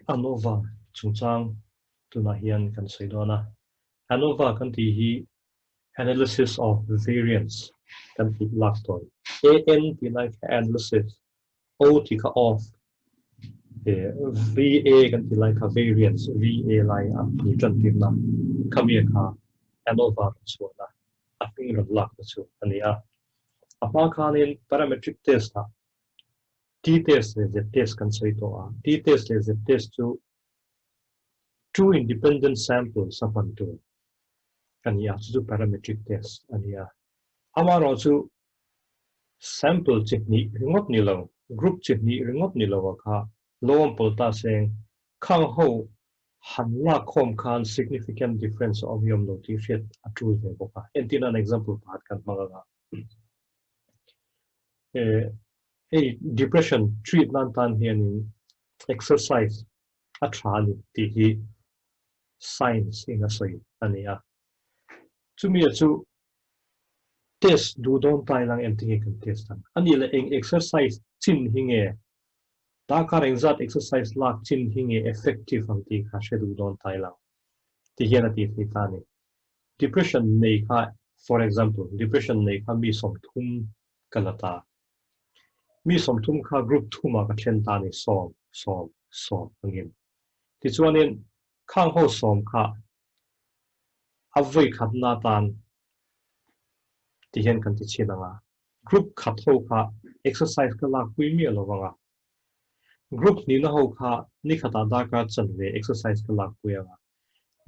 ANOVA chungchang tunah hian kan sawi dawn a. ANOVA kan tih hi Analysis of Variance kan tih lak tawi. AN tih lai kha Analysis, O tih kha Of, VA kan tih lai kha Variance, VA lai a bul tan tirna khami kha ANOVA rawn chhuahna a hming rawn lakna chu a ni a. A hma khanin Parametric test ah T-test leh Z-test kan sawi tawh a, T-test leh Z-test chu two independent samples a hman tur a ni a, chu chu parametric test a ni a. Amaherawhchu sample chi hnih ringawt ni lo, group chi hnih ringawt ni lo a kha lawm pawl ta seng khang ho han lak khawm khan significant difference a awm hi awm lo tih hriat a tul ve bawk a. Entirna an example pakhat kan hmang anga. Hei depression treat nan tan hianin exercise a tha a ni tih hi science in a sawi a ni a. Chumi a chu test duh dawn ta ilang engtin nge kan test ang? A nih leh eng exercise chin hi nge darkar engzat exercise lak chin hi nge effective ang tih kha hre duh dawn ta ilang ti hian a tih theih ta a ni. Depression nei kha, for example, depression nei kha mi 30 ka la ta. Mi 30 kha group thumah ka then ta a ni, sawm, sawm, sawm angin. Tichuanin, khang ho sawm kha a vawi khatna atan ti hian kan ti chhin ang a, group khat ho kha exercise ka lakpui miah lo vang a, group hnihna ho kha ni khatah darkar chanve exercise ka lakpui ang a,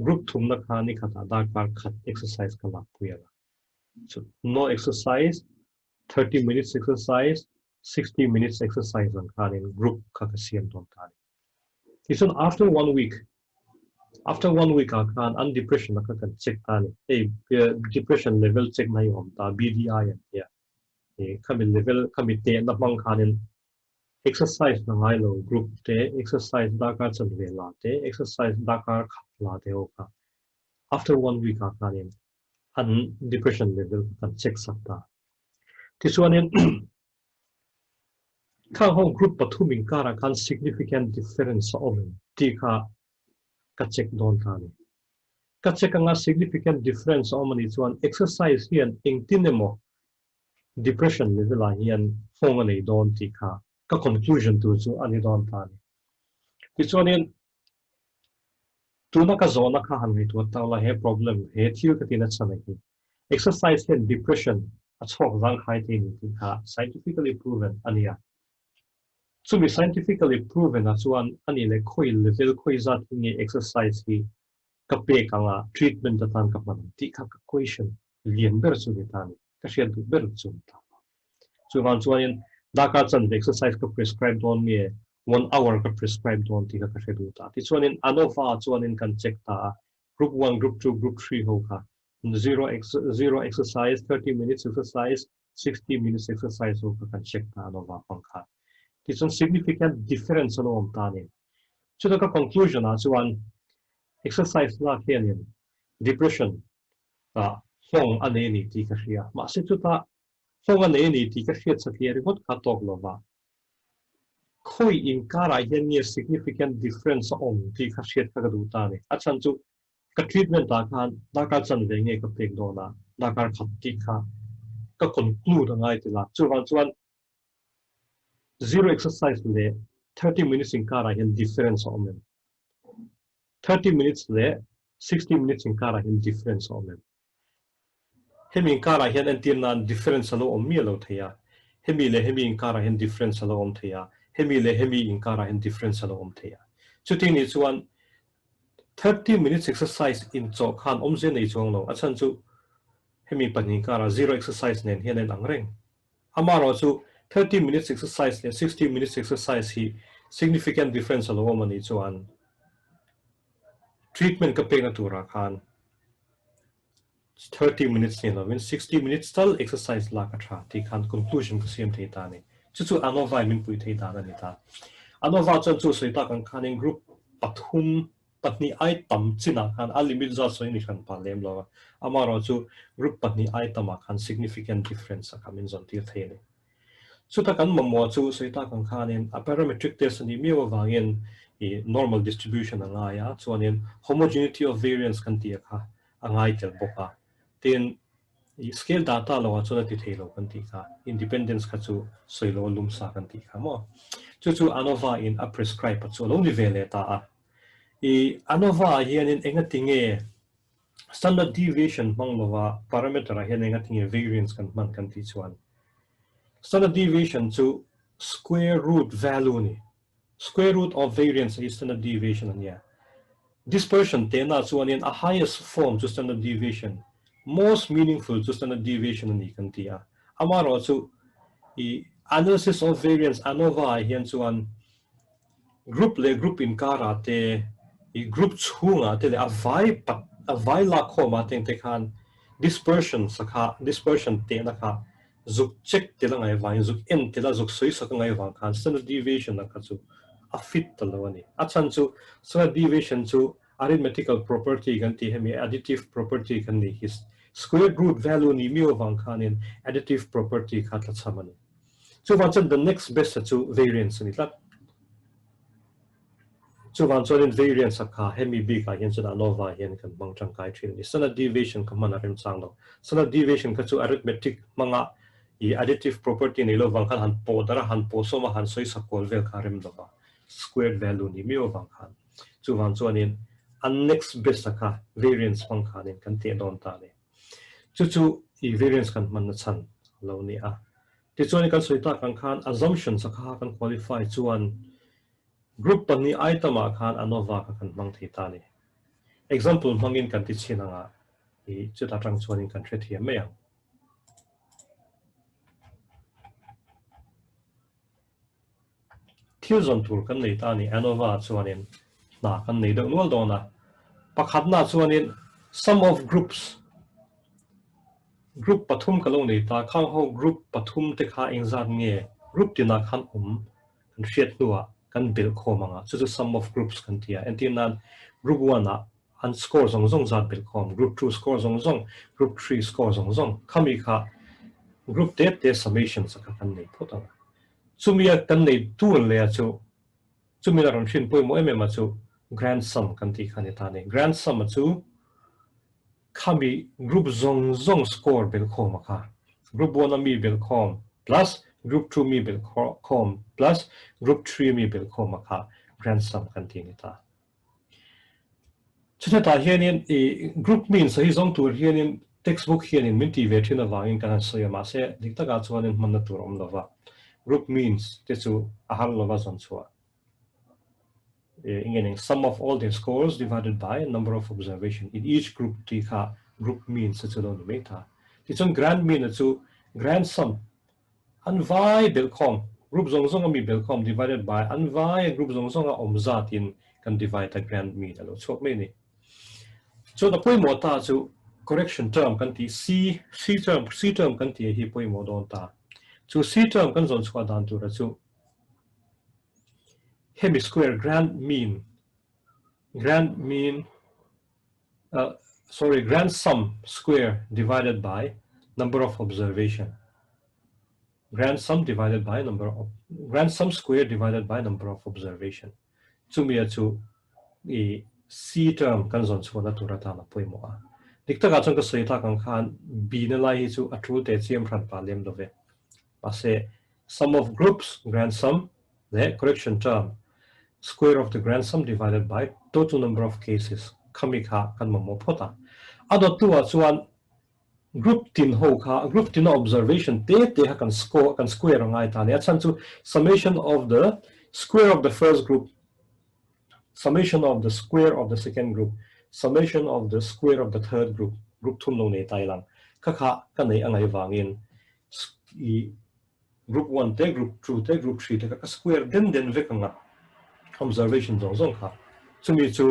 Group thumna kha ni khatah darkar khat exercise ka lakpui ang a. So, no exercise, 30 minutes exercise, 60 minutes exercise ang khanin group kha ka siam dawn ta a ni. Tichuan after one week, after one week ah khan an depression a kha kan check ta a ni. Hei depression level check na hi a awm ta, BDI an tia. Khami level, khami tehna hmang khanin Exercise na ngai lo group te, exercise darkar chanve la te, exercise darkar khat la te ho kha after one week ah khanin an depression level kha kan check sak ta. Tichuanin khang ho group pathum inkarah khan significant difference a awm em tih kha ka check dawn ta a ni. Ka check anga significant difference a awm a nih chuan exercise hian engtin emaw Depression level ah hian nghawng a nei dawn tih kha ka conclusion tur chu a ni dawn ta a ni. Tichuanin tuna ka zawhna kha han ngaihtuah tak la he problem he thil ka tina chhan a hi exercise hian depression a chhawk zangkhai thei ni tih kha scientifically proven a ni a. Chumi scientifically proven ah chuan a nih leh khawi level khawi zat hi nge exercise hi ka pek anga treatment atan ka hman ang tih kha ka question lian ber chu ni ta a ni, ka hriat duh ber chu ni ta. Chuvang chuanin darkar chanve exercise ka prescribe dawn nge one hour ka prescribe dawn tih kha ka hre duh ta. Tichuanin ANOVA chuanin kan check ta a, group one, group two, group three ho kha zero zero exercise, 30 minutes exercise, 60 minutes exercise ho kha kan check ta ANOVA hmang khan. Tichuan significant difference a lo awm ta a ni. Chuta ka conclusion ah chuan exercise lak hianin depression ah nghawng a nei a ni tih ka hria. Mahse chuta nghawng a nei a ni tih ka hriat satliah ringawt kha tawk lova khawi inkarah hian nge significant difference a awm tih kha hriat kha ka duh ta a ni. A chhan chu ka treatment ah khan darkar chanve nge ka pek dawn a, darkar khat tih kha ka conclude a ngai tel a. Chuvang chuan Zero exercise leh 30 minutes inkarah hian difference a awm em? 30 minutes leh 60 minutes inkarah hian difference a awm em? Hemi inkarah hian entir nan difference a lo awm miah lo thei a, hemi leh hemi inkarah hian difference a lo awm thei a, hemi leh hemi inkarah hian difference a lo awm thei a. Chuti nih chuan 30 minutes exercise inchawh khan awmzia nei chuang lo, a chhan chu hemi pahnih inkarah zero exercise nen hian a inang reng. Amaherawh chu 30 minutes exercise leh 60 minutes exercise hi significant difference a lo awm a nih chuan treatment ka pekna turah khan 30 minutes ni lovin 60 minutes tal exercise lak a tha tih khan conclusion ka siam thei ta a ni. Chu chu ANOVA in min pui thei dan a ni ta. ANOVA chuan chu sawi tak ang khanin group pathum pahnih ai tam chinah khan a limit zat sawi ni hran pah lem lo a, amaherawh chu group pahnih ai tamah khan significant difference a kha min zawn tir thei a ni. Chuta kan mamawh chu sawi tak ang khanin a parametric test a nih miau avangin I normal distribution a ngai a, chuanin homogeneity of variance kan tih a kha a ngai tel bawk a. Tin, i scale data lo ah chuan a ti thei lo kan tih kha, independence kha chu sawi lo a lum sa kan tih kha maw. Chu chu ANOVA in a prescribe a chu a lo ni ve leh ta a. I ANOVA ah hianin engati nge standard deviation hmang lova parameter ah hian engati nge variance kan hman kan tih chuan standard deviation chu square root value a ni. Square root of variance hi standard deviation a nia. Dispersion tehna chuanin a highest form chu standard deviation, most meaningful chu standard deviation a ni kan ti a. Amaherawh chu i analysis of variance, ANOVA, ah hian chuan group leh group inkarah te, i group chhungah te leh a vai pat a vai lakkhawmah te engte khan dispersion sakha dispersion tehna kha Zuk check tel a ngaih vangin, zuk en tel a, zuk sawi sak a ngaih vang khan standard deviation ang kha chu a fit ta lo a ni. A chhan chu standard deviation chu arithmetical property kan tih hemi additive property kan nih hi square root value nih miau vang khanin additive property kha tlachham a ni. Chuvang chuan the next best a chu variance a ni tlat. Chuvang chuanin variance a kha hemi bikah hian chuan ANOVA hian kan hmang tangkai thin a ni. Standard deviation kha hman a remchang lo. Standard deviation kha chu arithmetic hmanga i additive property nei lo vang khan han pawh darh a, han pawh sawm a, han sawi sak kual vel kha a rem lo va, squared value ni miau avang khan. Chuvang chuanin a next best a kha variance hmang khanin kan teh dawn ta a ni. Chu chu i variance kan hmanna chhan a lo ni a. Tichuan kan sawi tak ang khan assumptions a kha kan qualify chuan Group pahnih item ah khan ANOVA kha kan hmang thei ta a ni. Example hmangin kan ti chhin anga i chuta tang chuanin kan hrethiam mai ang. Thil zawn tur kan nei ta a ni ANOVA chuanin hna kan nei deuh nual dawn a. Pakhatna chuanin sum of groups group pathum ka lo nei ta khang ho group pathum te kha engzat nge group tinah khan awm kan hriat hnuah kan belh khawm ang a, chu chu sum of groups kan ti a. Entir nan group one ah an score zawng zawng zat belh khawm, group two score zawng zawng, group three score zawng zawng khami kha group te te summations a kha kan nei phawt ang a. Chumi a kan nei tur leh a chu chumi a rawn hrin pawimawh em em a chu grand sum kan tih kha a ni ta a ni. Grand sum a chu Khami group zawng zawng score belhkhawm a kha. Group one a mi belhkhawm plus group two mi belhkhawm plus group three mi belhkhawm a kha grand sum kan ti a ni ta. Chuthetah hianin i group means a hi zawng tur hianin textbook hianin min ti ve thin avangin kan han sawi a mahse dik takah chuanin hmanna tur a awm lova. Group means te chu a har lova zawn chhuah. Eng sum of all their scores divided by number of observation in each group tih kha group means a chu lo ni mai ta. Tichuan grand mean a chu grand sum an vai belhkhawm group zawng zawng a mi belhkhawm divided by an vai a group zawng zawng a awm zat in kan divide a grand mean a lo chhuak mai a ni. Chuan a pawimawh ta chu correction term kan tih C C term C term kan tih hi pawimawh dawn ta. Chu C term kan zawn chhuah dan tur a chu Hemi square grand mean grand mean uh, sorry grand sum square divided by number of observation grand sum divided by number of grand sum square divided by number of observation chumi a chu i c term kan zawn chhuahna tur atan a pawimawh a dik takah chuan ka sawi tak ang khan b na lai hi chu a tul te chiam hran pa lem love mahse Sum of groups, grand sum, leh correction term, square of the grand sum divided by total number of cases, khami kha kan mamawh phawt a. A dawttu ah chuan group tin ho kha, group tina observation te te kha kan score, kan square a ngai ta a ni. A chhan chu summation of the square of the first group, summation of the square of the second group, summation of the square of the third group, group thum lo nei ta ilang, kha kha ka nei a ngaih vangin i group one te group two te group three te kha ka square den den vek anga observation zawng zawng kha chumi chu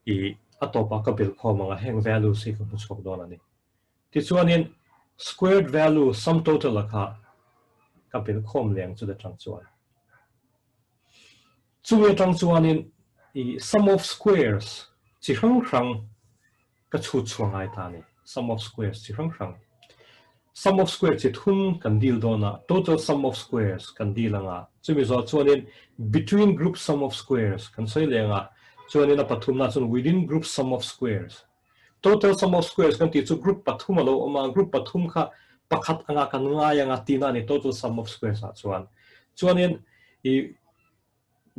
i a tawpah ka belh khawm anga heng values hi ka hmu chhuak dawn a ni. Tichuanin squared value sum total a kha ka belh khawm leh ang chuta tang chuan. Chumi atang chuanin i sum of squares chi hrang hrang Ka chhut chhuah ngai ta a ni. Sum of squares chi hrang hrang. Sum of square chi thum kan deal dawn a, total sum of squares kan deal ang a, chumi zawh chuanin between group sum of squares kan sawi leh ang a, chuanin a pathumna chuan within group sum of squares. Total sum of squares kan tih chu group pathum a lo awm a, group pathum kha pakhat anga kan ngai ang a tihna a ni total sum of squares ah chuan. Chuanin i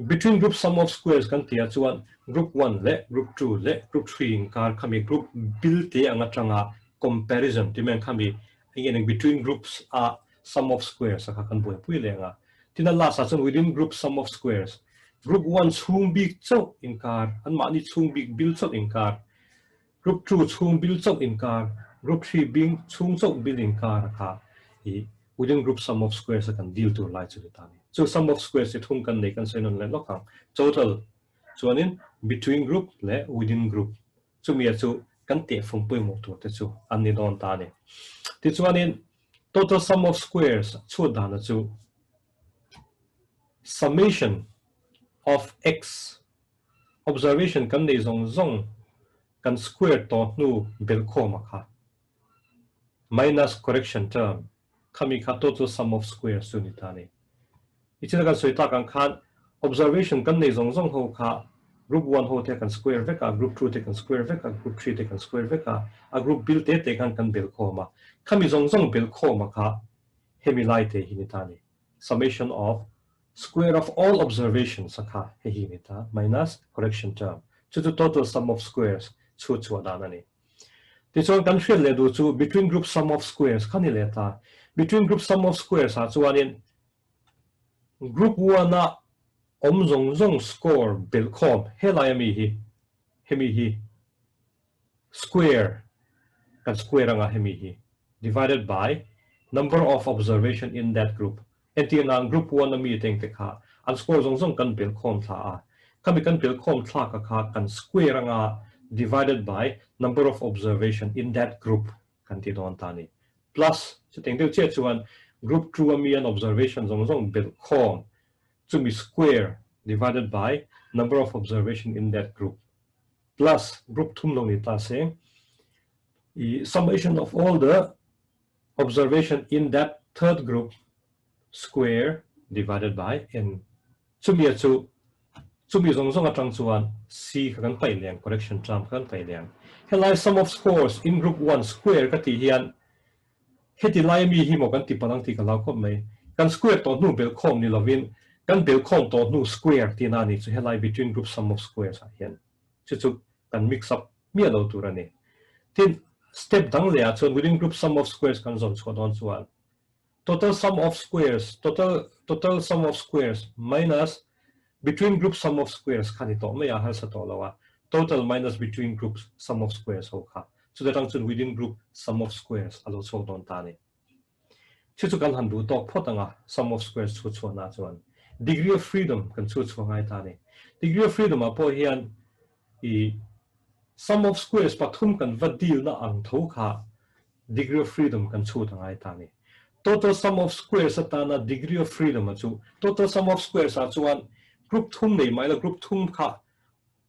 Between group sum of squares kan tih ah chuan group one leh group two leh group three inkar khami group bil te ang atanga comparison tih mai ang khami eng eng between groups a sum of squares a kha kan buaipui leh ang a. Tin a last ah chuan within group sum of squares group one chhung bik chauh inkar anmahni chhung bik bil chauh inkar group two chhung bil chauh inkar group three bing chhung chauh bil inkar a kha i within group sum of squares a kan deal tur lai chu ni ta ni. Chu sum of squares hi thum kan nei kan sawi nawn leh lawk ang. Total chuanin between group leh within group chumi a chu kan tehfung pawimawh tur te chu an ni dawn ta a ni. Tichuanin total sum of squares chhut dana chu summation of x observation kan nei zawng zawng kan square tawh hnu belhkhawm a kha. Minus correction term khami kha total sum of squares chu ni ta ni. I china kan sawi tak ang khan observation kan nei zawng zawng ho kha group 1 ho te kan square vek a, group 2 te kan square vek a, group 3 te kan square vek a, a group bil te te khan kan bel khawm a. Khami zawng zawng bel khawm a kha hemi lai te hi ni ta ni. Summation of square of all observations a kha hei hi ni ta minus correction term. Chu chu total sum of squares chu chhuah dan a ni. Tichuan kan hriat leh duh chu between group sum of squares kha ni leh ta. Between group sum of squares ah chuanin group one a awm zawng zawng score belh khawm helai ami hi hemi hi square kan square anga hemi hi divided by number of observation in that group. Entir nan group one a mi teng te kha an score zawng zawng kan belh khawm thla a, khami kan belh khawm thlak a kha kan square anga divided by number of observation in that group kan ti dawn ta ni. Plus chuteng deuh chiah chuan group two a mi an observation zawng zawng belh khawm chumi square divided by number of observation in that group plus group thum lo ni ta se i summation of all the observation in that third group square divided by n. Chumi a chu chumi zawng zawng atang chuan c kha kan paih leh ang, correction term kha kan paih leh ang. Helai sum of scores in group 1 square ka tih hian heti lai ami hi maw kan ti palh ang tih ka lau khawp mai. Kan square tawh hnu belh khawm ni lovin kan belh khawm tawh hnu square tihna a ni chu helai between group sum of squares ah hian. Chu chu kan mix up miah lo tur a ni. Tin, step dang leh ah chuan within group sum of squares kan zawn chhuah dawn chuan total sum of squares, total, total sum of squares minus between group sum of squares kha ni tawh mai a, harsa tawh lo a, total minus between group sum of squares ho kha. Chuta tang chuan within group sum of squares a lo chhuak dawn ta a ni. Chu chu kan han duh tawk phawt ang a, sum of squares chhu chhuahna chuan degree of freedom kan chhu chhuah ngai ta a ni. Degree of freedom ah pawh hian i sum of squares pathum kan va deal na ang tho kha degree of freedom kan chhut a ngai ta a ni. Total sum of squares atana degree of freedom a chu total sum of squares ah chuan group thum nei mai la group thum kha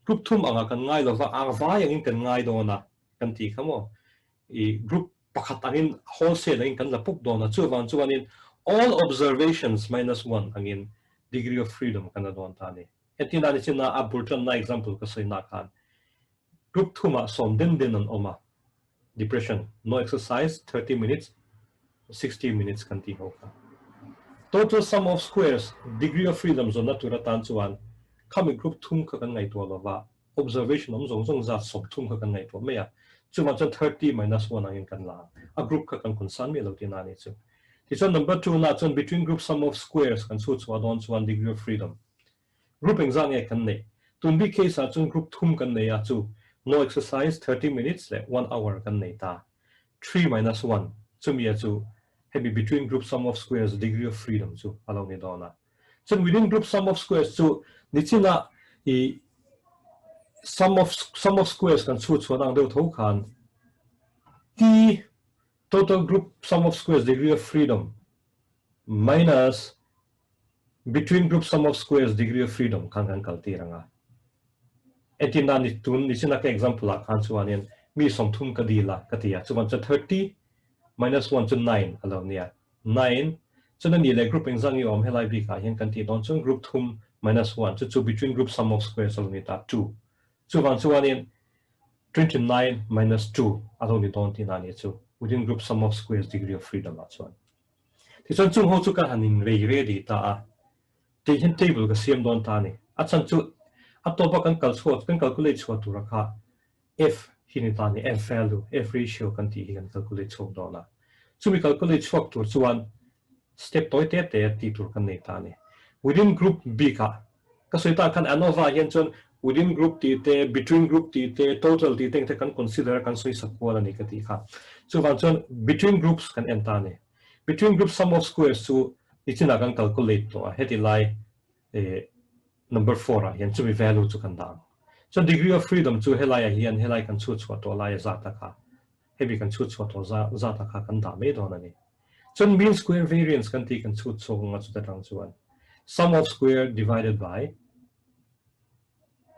group thum anga kan ngai lova ang vai angin kan ngai dawn a kan tih kha maw i group pakhat angin wholesale angin kan la puk dawn a chuvang chuanin all observations minus one angin degree of freedom kan la dawn ta a ni. Entirna ni chin a a bul tanna example ka sawi na khan group thumah sawm den den an awm a, depression, no exercise 30 minutes, 60 minutes kan tih ho kha. Total sum of squares degree of freedom zawnna tur atan chuan khami group thum kha kan ngaihtuah lova observation awm zawng zawng zat 30 kha kan ngaihtuah mai a, chuvang chuan 30 minus 1 angin kan la a, group kha kan concern miah lo tihna a ni chu. Tichuan number 2 na chuan between group sum of squares kan chhut chhuah dawn chuan degree of freedom Group engzah nge kan neih? Tun bik case ah chuan group thum kan nei a, chu no exercise 30 minutes leh 1 hour kan nei ta. 3 minus 1 chumi a chu hemi between group sum of squares degree of freedom chu a lo ni dawn a. Chuan within group sum of squares chu nichina i sum of sum of squares kan chhut chhuan ang deuh tho khan t total group sum of squares degree of freedom minus between group sum of squares degree of freedom khan kan kal tir anga. Entirna ni tun ni china ka example ah khan chuanin mi 30 ka dil a ka ti a, chuan chu 30 minus 1 chu 9 a lo nia. 9 chuan a nih leh group engzah nge awm helai bikah hian kan tih dawn chuan group thum minus 1 chu chu between group sum of squares a lo ni ta 2. Chuvang chuanin 29 minus 2 a lo ni dawn tihna a nih chu within group sum of squares degree of freedom ah chuan. Tichuan chung ho chu ka han in rei ready ta a, tih hian table ka siam dawn ta a ni. A chhan chu a tawpa kan kal chhuah kan calculate chhuah tura kha F hi ni ta a ni, F value, F ratio kan tih hi kan calculate chhuak dawn a. Chumi calculate chhuak tur chuan step tawi te te tih tur kan nei ta a ni. Within group bikah ka sawi tak khan ANOVA hian chuan within group tih te, between group tih te, total tih te engte kan consider a kan sawi sak kual a ni ka tih kha. Chuvang chuan between groups kan en ta a ni. Between group sum of squares chu nichinah kan calculate tawh a, heti lai eh number 4 ah hian chumi value chu kan dah ang. Chuan degree of freedom chu helai ah hian helai kan chhut chhuah tawh lai a zat a kha hemi kan chhut chhuah tawh zat a kha kan dah mai dawn a ni. Chuan mean square variance kan tih kan chhut chhuak anga chuta tang chuan sum of square divided by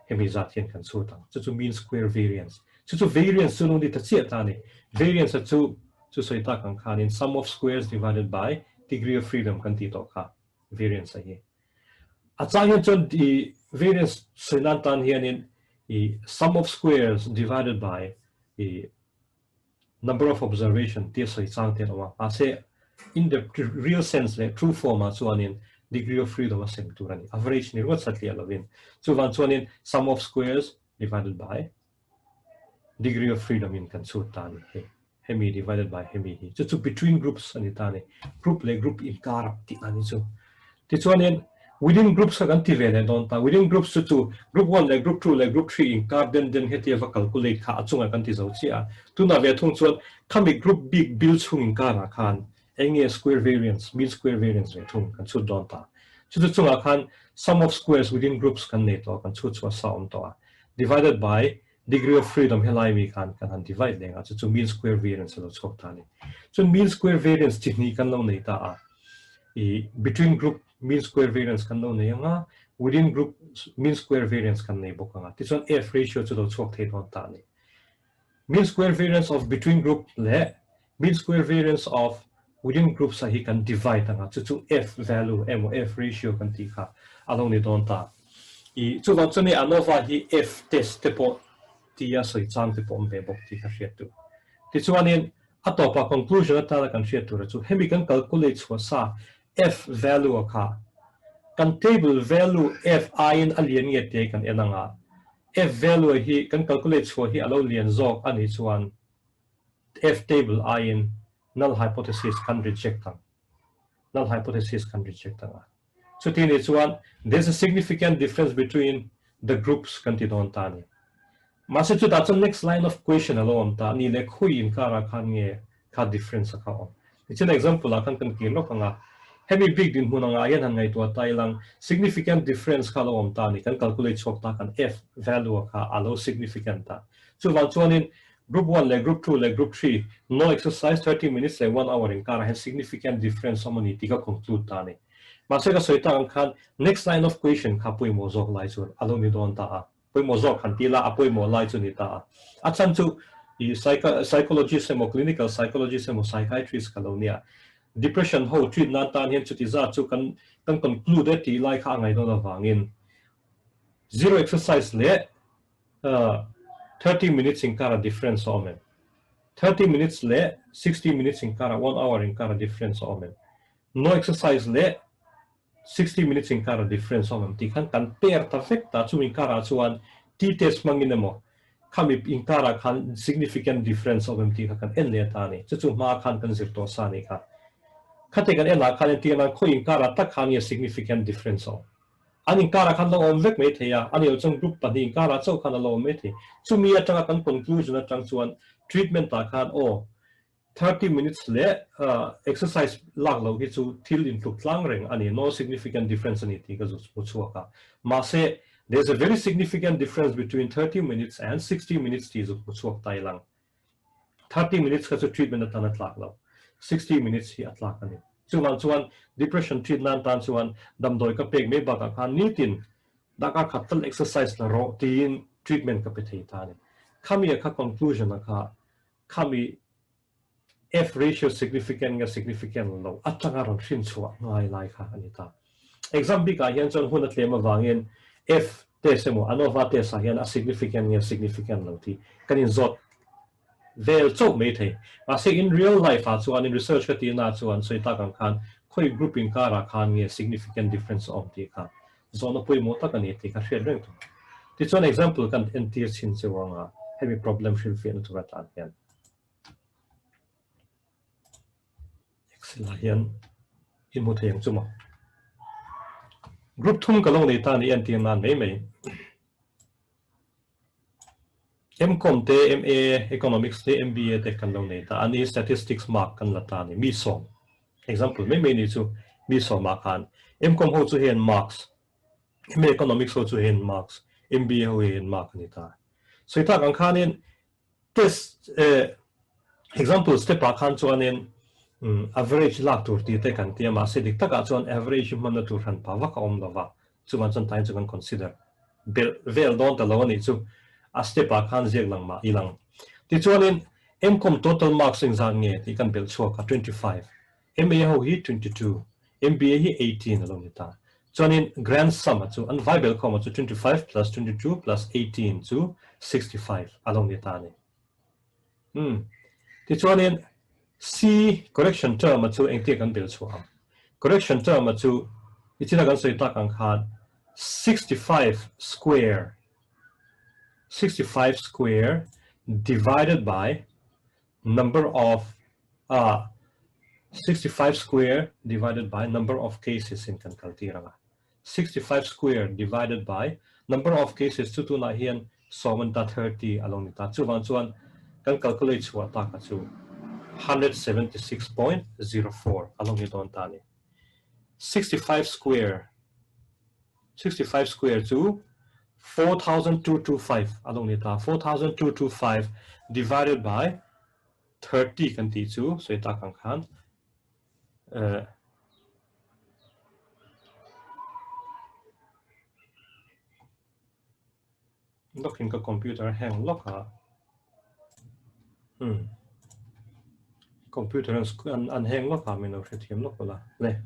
hemi zat hian kan chhut ang. Chu chu mean square variance. Chu chu variance chu lo ni ta chiah ta a ni. Variance a chu chu sawi tak ang khanin sum of squares divided by degree of freedom kan tih tawh kha variance a hi. A chang hian chuan i variance sawi nan tan hianin i sum of squares divided by i number of observation tia sawi chang te an awm a, mahse in the real sense leh true form ah chuanin degree of freedom a sem tur a ni, average ni ruat satliah lovin. Chuvang chuanin sum of squares divided by degree of freedom in kan chhut ta a ni hei. Hemi divided by hemi hi. Chu chu between groups a ni ta a ni. Group leh group inkar tih a ni chu. Tichuanin within groups kha kan ti ve leh dawn ta. Within groups chu chu group 1 leh group 2 leh group 3 inkar den den heti ava calculate kha a chungah kan ti zo chiah a. Tunah ve thung chuan khami group bik bil chhung inkarah khan eng nge square variance, mean square variance ve thung kan chhut dawn ta. Chu chu chungah khan sum of squares within groups kan nei tawh a, kan chhut chhuah sa awm tawh a. Divided by degree of freedom helai mi khan kan han divide leng a, chu chu mean square variance a lo chhuak ta a ni. Chuan mean square variance chi hnih kan lo nei ta a, i between group mean square variance kan lo nei anga, within group mean square variance kan nei bawk anga, tichuan F ratio chu lo chhuak thei dawn ta a ni. Mean square variance of between group leh mean square variance of within groups a hi kan divide anga, chu chu F value emaw F ratio kan tih kha a lo ni dawn ta. I chuvang chuan hei ANOVA hi F test te pawh tia sawi chang te pawh awm ve bawk tih kha hriat tur. Tichuanin a tawpah conclusion atana kan hriat tura chu hemi kan calculate chhuah sa F value a kha kan table value F aiin a lian nge te kan en anga, F value hi kan calculate chhuah hi a lo lian zawk a nih chuan F table aiin null hypothesis kan reject ang. Null hypothesis kan reject ang a. Chuti nih chuan there's a significant difference between the groups kan ti dawn ta a ni. Mahse chutah chuan next line of question a lo awm ta a ni leh khawi inkarah khan nge kha difference a kha awm. Nichin example ah khan kan kir lawk ang a, hemi bik dinhmun angah hian han ngaihtuah ta ilang significant difference kha a lo awm ta a ni, kan calculate chhuak ta kan F value a kha a lo significant a. Chuvang chuanin group 1 leh group 2 leh group 3 no exercise 30 minutes leh 1 hour inkarah hian significant difference awm a ni tih ka conclude ta a ni. Mahse ka sawi tak ang khan next line of question kha pawimawh zawk lai chu a lo ni dawn ta a. Pawimawh zawk han ti la, a pawimawh lai chu ni ta a. A chhan chu i psychologist emaw clinical psychologist emaw psychiatrist ka lo nia. Depression ho treat nan tan hian chuti zat chu kan kan conclude e tih lai kha a ngaih dawn avangin zero exercise leh 30 minutes inkara difference a awm em? 30 minutes leh 60 minutes inkara 1 hour inkara difference a awm em? No exercise leh 60 minutes inkara difference a awm em tih khan kan pair ta vek ta, chumi inkarah chuan t-test hmangin emaw khami inkarah khan significant difference a awm em tih kha kan en leh ta a ni. Chu chu hma khan kan zir tawh sa a nih kha. Khati kan en ah khan entir nan khawi inkarah tak khan nge significant difference a awm. An inkarah khan lo awm vek mai thei a, a ni lo chuan group pahnih inkarah chauh khan a lo awm mai thei. Chumi atanga kan conclusion atang chuan treatment ah khan aw 30 minutes leh exercise lak loh hi chu thil intluk tlang reng a ni, no significant difference a ni tih ka zu hmu chhuak a. Mahse, there is a very significant difference between 30 minutes and 60 minutes tih zu hmu chhuak ta ilang. 30 minutes kha chu treatment atan a tlak lo, 60 minutes hi a tlak a ni. Chuvang chuan depression treat nan tan chuan damdawi ka pek mai bakah khan nitin darkar khat tal exercise la rawh tiin treatment ka pe thei ta a ni. Khami a kha conclusion a kha khami. F ratio significant nge significant lo atanga rawn hrin chhuah ngai lai kha a ni ta. Exam bikah hian chuan hun a tlem avangin F test emaw ANOVA test ah hian a significant nge significant lo tih kan inzawt vel chauh mai thei. Mahse in real life ah chuan in research ka tihna ah chuan sawi tak ang khan khawi group inkarah khan nge significant difference a awm tih kha zawhna pawimawh tak a ni tih kha hriat reng tur. Tichuan example kan entir chhin cheu anga hemi problem hrilhfiahna tur atan hian. Excel ah hian i hmu thei ang chu maw? Group thum ka lo nei ta ni entir nan mai mai. MCom te, MA Economics te, MBA te kan lo nei ta a ni, Statistics mark kan la ta a ni, mi sawm. Example mai mai ni chu mi sawmah khan MCom ho chu hian marks, MA Economics ho chu hian marks, MBA ho hian mark a ni ta. Sawi tak ang khanin Test example step ah khan chuanin average lak tur tih te kan ti a, mahse dik takah chuan average hi hmanna tur hran pah vak a awm lo va, chuvan chuan tain chu kan consider belh vel dawn ta lo a nih chu a step ah khan ziak lang mah i lang. Tichuanin MCom total marks engzat nge tih kan belh chhuak a 25, MA ho hi 22, MBA hi 18 a lo ni ta. Chuanin grand sum a chu an vai bel khawm a chu 25 plus 22 plus 18 chu 65 a lo ni ta a ni. Hmm. Tichuanin C correction term a chu engtia kan bel chhuah ang? Correction term a chu nichina kan sawi tak ang khan 65 square 65 square divided by number of ah 65 square divided by number of cases in kan kal tir anga 65 square divided by number of cases chu tunah hian sawm ta 30 a lo ni ta chuvang chuan kan calculate chhuah ta ka chu 176.04 a lo ni dawn ta ni 65 square 65 square chu 4225 a lo ni ta. 4225 divided by 30 kan tih chu sawi tak ang khan eh lawkin ka computer hang lawk a hmm computer an an hang lawk a min lo hrethiam lawk la le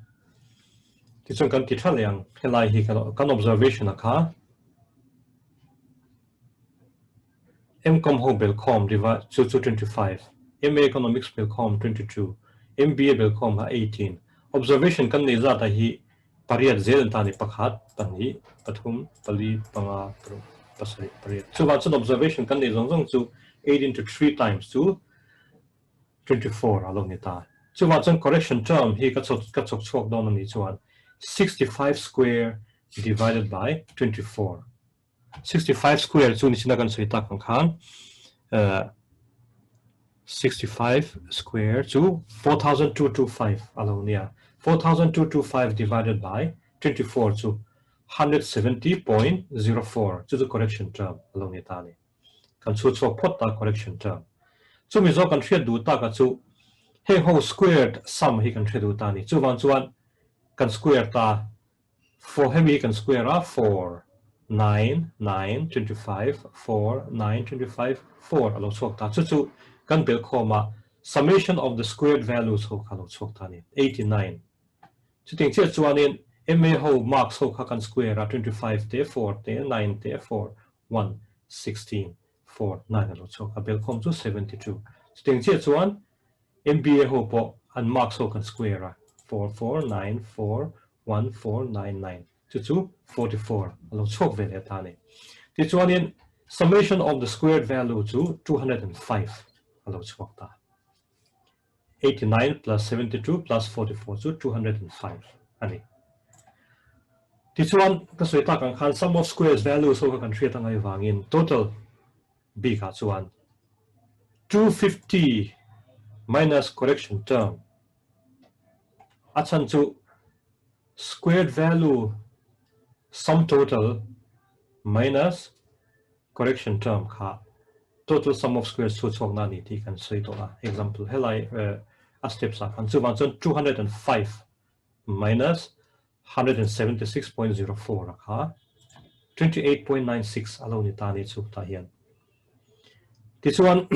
tichuan kan ti tha leh ang helai hi kan kan observation a kha MCom ho belkhawm divide chu chu 25 MA Economics belkhawm 22 MBA belkhawm ha 18 observation kan nei zat a hi Pariat zel an ta ni, pakhat, pahnih, pathum, pali, panga, paruk, pasarih, pariat. Chuvang chuan observation kan neih zawng zawng chu eight into three times chu 24 a lo ni ta. Chuvang chuan correction term hi ka chawk ka chawk chhuak dawn a nih chuan 65 square divided by 24. 65 square chu nichina kan sawi tak ang khan 65 square chu 4225 a lo nia. 4225 divided by 24 chu 170.04 chu chu correction term a lo ni ta ni. Kan chhu chhuak phawt ta correction term. Chumi zawk kan hriat duh taka chu heng ho squared sum hi kan hre duh ta ni. Chuvang chuan kan square ta 4 hemi kan square a 4 9 9 25 4 9 25 4 a lo chhuak ta chu chu kan belh khawm a summation of the squared values ho kha lo chhuak ta ni 89 chuting chiah chuanin MA ho marks ho kha kan square a 25 te 4 te 9 te 4 1 16 4 9 a lo chhuak a belh khawm chu 72 chuting chiah chuan MBA ho pawh an marks ho kan square a, 4 4 9 4 1 4 9 9 chu chu 44 a lo chhuak ve leh ta a ni. Tichuanin summation of the squared value chu 205 a lo chhuak ta. 89 plus 72 plus 44 chu 205 a ni. Tichuan ka sawi tak ang khan sum of squares values ho kha kan hriat angai vangin total bikah chuan 250 minus correction term a chhan chu squared value sum total minus correction term kha total sum of squares chu chhuak na ni tih kan sawi tawh a example helai a steps ah khan chuvang chuan 205 minus 176.04 a kha 28.96 a lo ni ta ni chu tah hian. Tichuan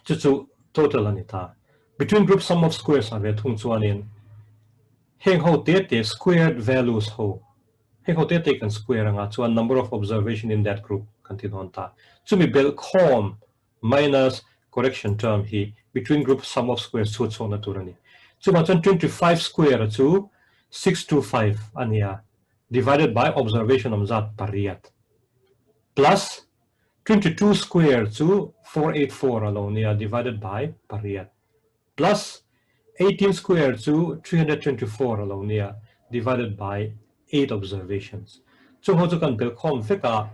chu chu Total a ni ta. Between group sum of squares ah ve thung chuanin heng ho te te squared values ho heng ho te te kan square anga chuan number of observation in that group kan ti dawn ta. Chumi belh khawm minus correction term hi between group sum of squares chhut chhuahna tur a ni. Chuvang chuan 25 square chu 625 a nia divided by observation awm zat pariat plus 22 square chu 484 a lo nia divided by pariat plus 18 square chu 324 a lo nia divided by 8 observations. Chung ho chu kan belkhawm vek a,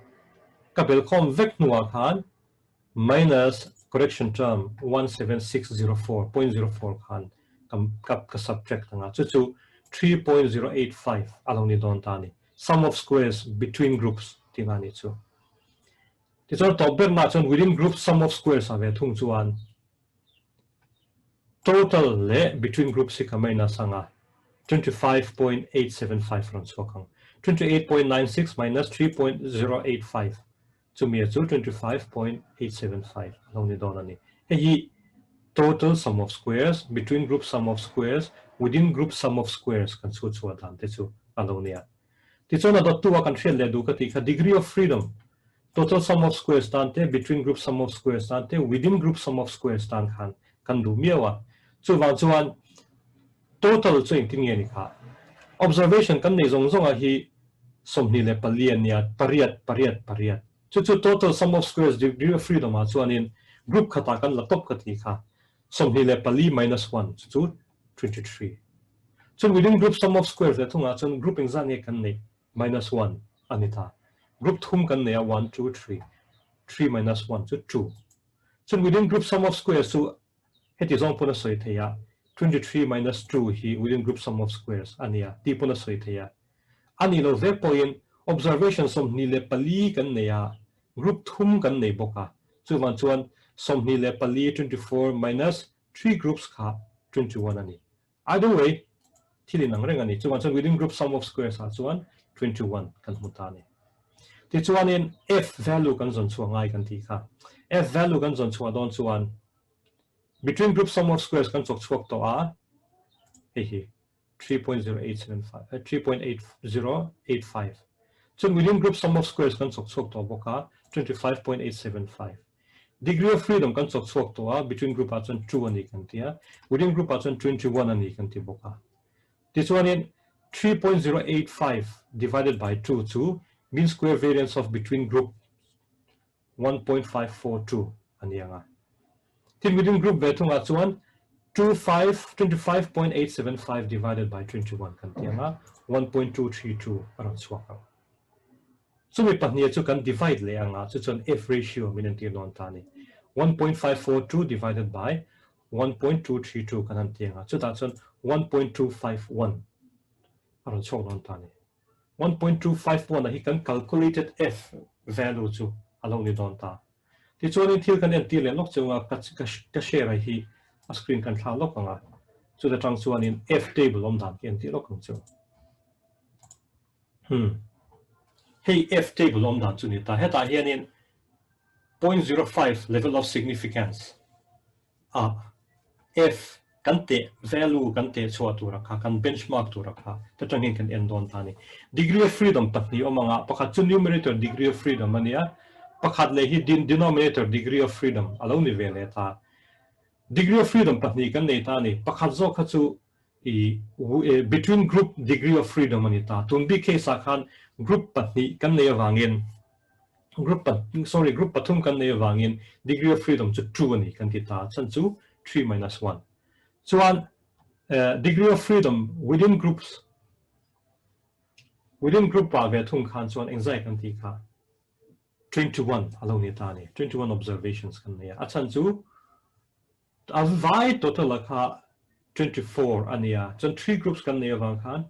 ka belkhawm vek hnuah khan minus correction term 17604.04 khan ka ka subtract anga chu chu 3.085 a lo ni dawn ta a ni. Sum of squares between groups tih nga ni chu. Tichuan tawp berna chuan within group sum of squares a ve thung chuan total leh between groups hi ka minus anga 25.875 rawn chhuak ang. 28.96 minus 3.085 chumi chu 25.875 a lo ni dawn a ni. Hei hi total sum of squares, between group sum of squares, within group sum of squares kan chhut chhuah dan te chu a lo nia. Tichuan a dawttu a kan hriat leh duh ka tih kha degree of freedom, total sum of squares tan te, between group sum of squares tan te, within group sum of squares tan khan kan duh miau a. Chuvang chuan total chu engtin nge ni kha? Observation kan nei zawng zawng ah hi 24 a nia, pariat, pariat, pariat. Chu chu total sum of squares degree of freedom ah chuanin group khatah kan la tawp ka tih kha. 24 minus 1 chu chu 23. Chuan within group sum of squares leh thungah chuan group engzah nge kan neih minus 1 a ni ta. Group thum kan nei a 1, 2, 3. 3 minus 1 chu 2. Chuan within group sum of squares chu heti zawng pawn a sawi thei a, 23 minus 2 hi within group sum of squares a nia tih pawn a sawi thei a. A nih loh vek pawhin observation 24 kan nei a, group thum kan nei bawk a. Chuvang chuan 24, 24 minus 3 groups kha 21 a ni. Either way, thil inang reng a ni. Chuvang chuan within group sum of squares ah chuan 21 kan hmu ta a ni. Tichuanin f value kan zawn chhuah ngai kan tih kha. F value kan zawn chhuah dawn chuan between group sum of squares kan chawk chhuak tawh a, hei hi 3.0875, 3.8085. Chuan within group sum of squares kan chawk chhuak tawh bawk a, 25.875. Degree of freedom kan chawk chhuak tawh a, between group ah chuan 2 a ni kan ti a, within group ah chuan 21 a ni kan ti bawk a. Tichuanin 3.085 divided by 2 chu mean square variance of between group 1.542 a ni ang a. Tin within group ve thungah chuan 25.875 divided by 21 kan ti ang a, 1.232 a rawn chhuak ang. Chumi pahnih chu kan divide leh ang a, chu chuan F ratio min entir dawn ta a ni. 1.542 divided by 1.232 kan han ti ang a, chutah chuan 1.251 a rawn chhuak dawn ta a ni. 1.251 a hi kan calculated F value chu a lo ni dawn ta. Tichuanin thil kan entir leh lawk chunga ka share a hi a screen kan thla lawk ang a, chuta tang chuanin F table awm dan ka entir lawk ang chu. Hmm. Hei F table awm dan chu ni ta. Hetah hianin 0.05 level of significance a F kan teh value kan teh chhuah tura kha kan benchmark tura kha ta tang hian kan en dawn ta ni. Degree of freedom pahnih awm anga pakhat chu numerator degree of freedom ania pakhat leh hi denominator degree of freedom alo ni ve leh ta. Degree of freedom pahnih kan nei ta ni. Pakhat zawk kha chu i between group degree of freedom a ni ta. Tun bik case ah khan group pahnih kan nei avangin group sorry group pathum kan nei avangin degree of freedom chu 2 a ni kan ti ta. Chhan chu 3 minus 1. Chuan degree of freedom within groups within group ah ve thung khan chuan engzai kan ti kha 21 a lo ni ta a ni. 21 observations kan nei a. A chhan chu A vai total a kha 24 a nia, chuan 3 groups kan nei avang khan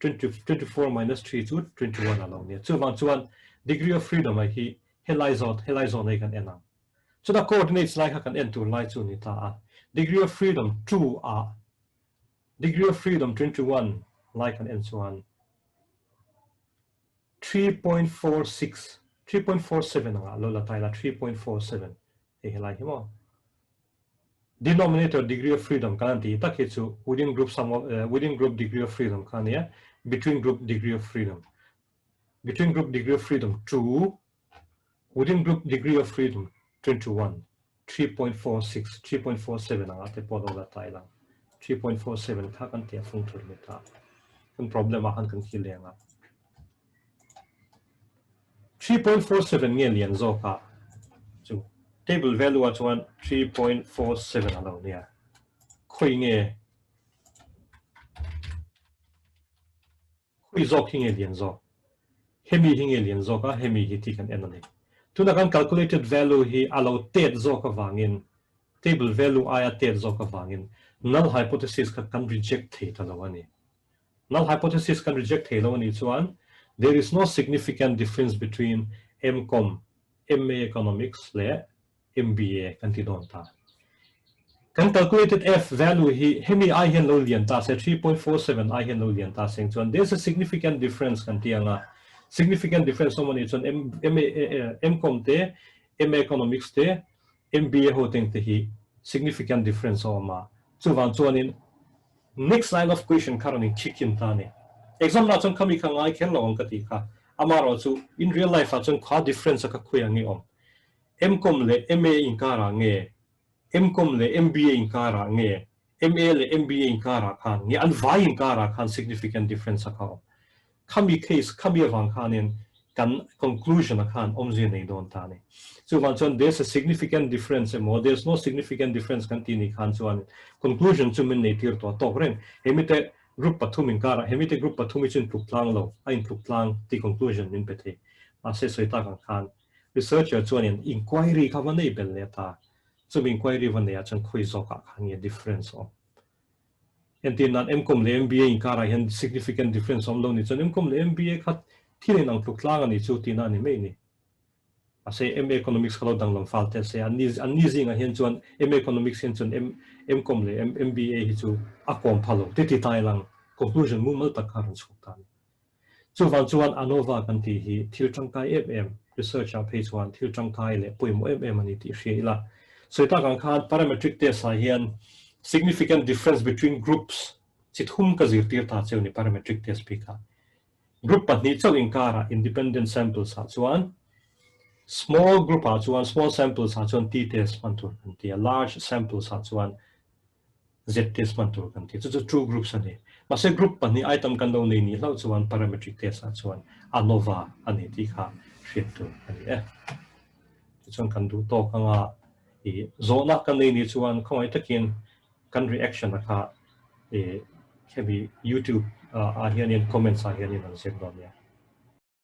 24 minus 3 chu 21 a lo nia. Chuvang chuan degree of freedom a hi helai zawt helai zawn hi kan en ang. Chuta coordinates lai kha kan en tur lai chu ni ta a. Degree of freedom 2 a degree of freedom 21 lai kan en chuan 3.46 3.47 anga lo la tai la 3.47 hei helai hi maw. Denominator degree of freedom kan han tih tak hi chu within group sum of within group degree of freedom kha a nia, between group degree of freedom between group degree of freedom 2 within group degree of freedom 21 3.46 3.47 anga te pawh lo la ta ila 3.47 kha kan tia fung tur ni ta kan problem ah khan kan khi leng a 3.47 nge lian zawk a chu table value ah chuan 3.47 a lo nia khawi nge khawi zawk hi nge lian zawk hemi hi nge lian zawk a hemi hi tih kan en a ni tuna kan calculated value hi a lo tet zawk avangin table value aia tet zawk avangin null hypothesis kha kan reject thei ta lo a ni. Null hypothesis kan reject thei lo a nih chuan there is no significant difference between MCom, MA Economics leh MBA kan ti dawn ta. Kan calculated F value hi hemi ai hian lo lian ta se, 3.47 ai hian lo lian ta seng chuan there is a significant difference kan ti ang a. Significant difference awm a nih chuan MA, MCom te, MA Economics te, MBA ho teng te hi significant difference a awm a. Chuvang chuanin Next line of question kha rawn in kick in ta a ni. Exam lah chuan khami kha ngai kher lo ang ka tih kha. Amaherawh chu in real life ah chuan kha difference a kha khawi ang nge awm? MCom leh MA inkarah nge? MCom leh MBA inkarah nge? MA leh MBA inkarah khan nge an vai inkarah khan significant difference a kha awm? Khami case, khami avang khanin kan conclusion a khan awmzia nei dawn ta a ni. Chuvang chuan there's a significant difference emaw there's no significant difference kan tih ni khan chuan conclusion chu min nei tir tawh tawk reng. Hemite group pathum inkarah hemite group pathum hi chu intluk tlang lo, a intluk tlang tih conclusion min pe thei. Mahse sawi tak ang khan researcher chuanin inquiry kha va nei bel leh ta. Chumi inquiry va neiah chuan khawi zawkah khan nge difference awm. Entir nan MCom leh MBA inkarah hian significant difference awm lo ni chuan MCom leh MBA kha thil inang tluk tlang a ni chu tihna a ni mai ni. Mahse MA Economics kha lo danglam fal teh se, an ni an ni zingah hian chuan MA Economics hian chuan M MCom leh MBA hi chu a kawm pha lo ti ti ta ilang conclusion mumal tak kha a rawn chhuak ta a ni. Chuvang chuan ANOVA kan tih hi thil tangkai em em, research ah phei chuan thil tangkai leh pawimawh em em a ni tih hria ila. Sawi tak ang khan parametric test ah hian significant difference between groups chi thum ka zirtir ta cheu ni parametric test bikah. Group pahnih chauh inkarah independent samples ah chuan small group ah chuan small samples ah chuan t-test hman tur kan ti a, large samples ah chuan Z-test hman tur kan ti. Chu chu true groups a ni. Mahse group pahnih item kan lo nei ni hlauh chuan parametric test ah chuan ANOVA a ni tih kha hriat tur a ni e. Tichuan kan duh tawk anga i zawhna kan nei ni chuan khawngaih takin kan reaction a kha i hemi YouTube ah hianin comments ah hianin an ziak dawn nia.